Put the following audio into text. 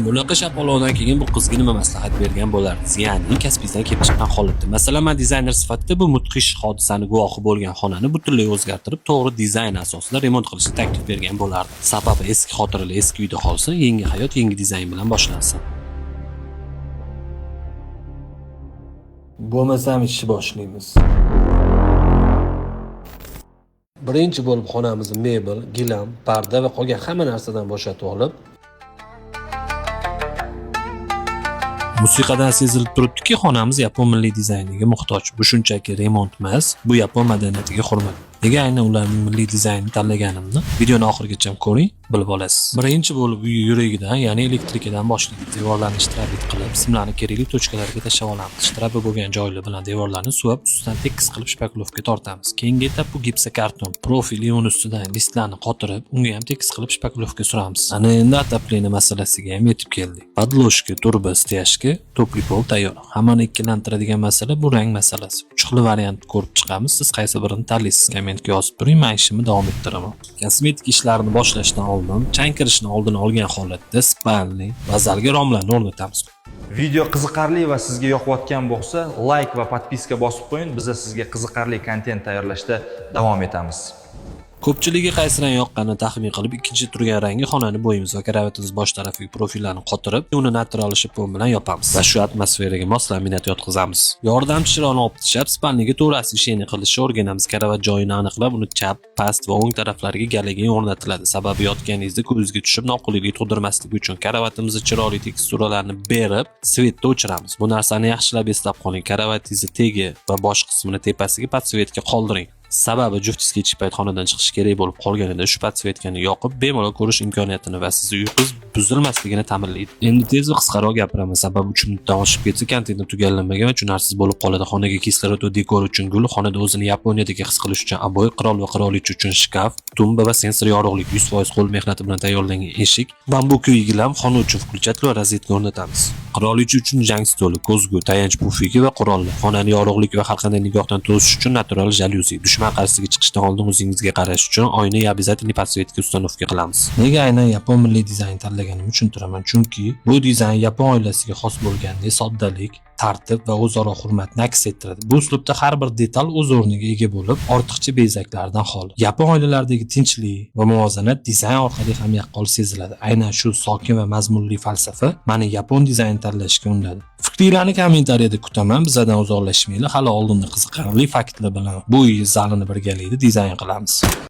Bunaqa shapaloqdan keyin bu qizga nima maslahat bergan bo'lardingiz? Ya'ni kasbingizdan kelib chiqqan holatda. Masalan, men dizayner sifatida bu mudhish hodisani guvohi bo'lgan xonani butunlay o'zgartirib, to'g'ri dizayn asosida remont qilishni taklif bergan bo'lardim. Sababi eski xotiralar eski uyda qolsin, yangi hayot yangi dizayn bilan boshlansin. Bo'lmasam ishni boshlaymiz. Birinchi bo'lib xonamizni mebel, gilam, parda va qolgan hamma narsadan bo'shatib olib, musiqadan sezilib turibdiki, xonamiz yapon milliy dizayniga muhtoj. Bu shunchaki remont emas, bu yapon madaniyatiga hurmat. Nega aynan ularning milliy dizaynini tanlaganimni videoni oxirigacha ko'ring, bilib olasiz. Birinchi bo'lib uy yuragidan, ya'ni elektrikadan boshlaymiz. Devorlarni shtrabit qilib, simlarni kerakli tochkalarga tashlab olamiz. Shtrabi bo'lgan joylar bilan devorlarni suvab, ustidan tekis qilib shpaklovka tortamiz. Keyingi etap bu gipsokarton. Profil uni ustidan listlarni qotirib, unga ham tekis qilib shpaklovka suramiz. Ana endi отопление masalasiga ham yetib keldik. Podложка, turba, stяжка, topli pol tayyor. Hammani ikkilantiradigan masala bu rang masalasi. Uch xil variant ko'rib chiqamiz. Siz qaysi birini tanlaysiz? Kommentga yozib turing, men ishimni davom ettiraman. Kosmetik ishlarini boshlashdan oldin, chang kirishni oldini olgan holatda spalni va zalga romlarni o'rnatamiz. Video qiziqarli va sizga yoqayotgan bo'lsa, like va podpiska bosib qo'ying. Biz sizga qiziqarli kontent tayyorlashda davom etamiz. Ko'pchiligi qaysi rang yoqqanini taxmin qilib, ikkinchi turgan rangi xonani bo'yimiz va karavotimiz bosh tarafiga profillarni qotirib, uni natural shifon bilan yopamiz va shu atmosferaga mos laminat yotqizamiz. Yordamchi chiroqni olib tashlab, spalniga to'g'ri освещение qilishni o'rganamiz. Karavot joyini aniqlab, uni chap, past va o'ng taraflariga galogen o'rnatiladi. Sababi yotganingizda ko'zingizga tushib noqulaylik tug'dirmasligi uchun karavotimizni chiroyli teksturalarni berib, svetni o'chiramiz. Bu narsani yaxshilab eslab qoling. Karavotingizni tegi va bosh qismini tepasiga подсветка qoldiring. Sababi juftingiz kechki payt xonadan chiqish kerak bo'lib qolganida shu подсветкani yoqib bemalol ko'rish imkoniyatini va sizni uyqungiz buzilmasligini ta'minlaydi. Endi tez va qisqaroq gapiraman, sababi 3 minutdan oshib ketsa kontentim tugallanmagan va tushunarsiz bo'lib qoladi. Xonaga kislorod va dekor uchun gul, xonada o'zini Yaponiyadagi his qilish uchun oboy, qirol va qirolicha uchun shkaf, tumba va sensor yorug'lik, 100% qo'l mehnati bilan tayyorlangan eshik, bambuk gilam, xona uchun включатель va rozetka o'rnatamiz. Qirolicha uchun jang stoli, ko'zgu, tayanch pufigi va qurollar, xonani yorug'lik va har qanday nigohdan to'sish uchun natural jalyuzi, dushman qarshisiga chiqishdan oldin o'zingizga qarash uchun oyna и обязательный подсветка установка qilamiz. Nega aynan yapon milliy dizayn tanlaganimni tushuntiraman, chunki bu dizayn yapon oilasiga xos bo'lgandek soddalik, tartib va o'zaro hurmatni aks ettiradi. Bu uslubda har bir detal o'z o'rniga ega bo'lib, ortiqcha bezaklardan xoli. Yapon oilalaridagi tinchlik va muvozanat dizayn orqali ham yaqqol seziladi. Aynan shu sokin va mazmunli falsafa meni yapon dizayn tanlashga undadi. Fikringlarni kommentariyada kutaman. Bizdan uzoqlashmanglar. Hali oldinda qiziqarli faktlar bilan bu uy zalini birgalikda dizayn qilamiz.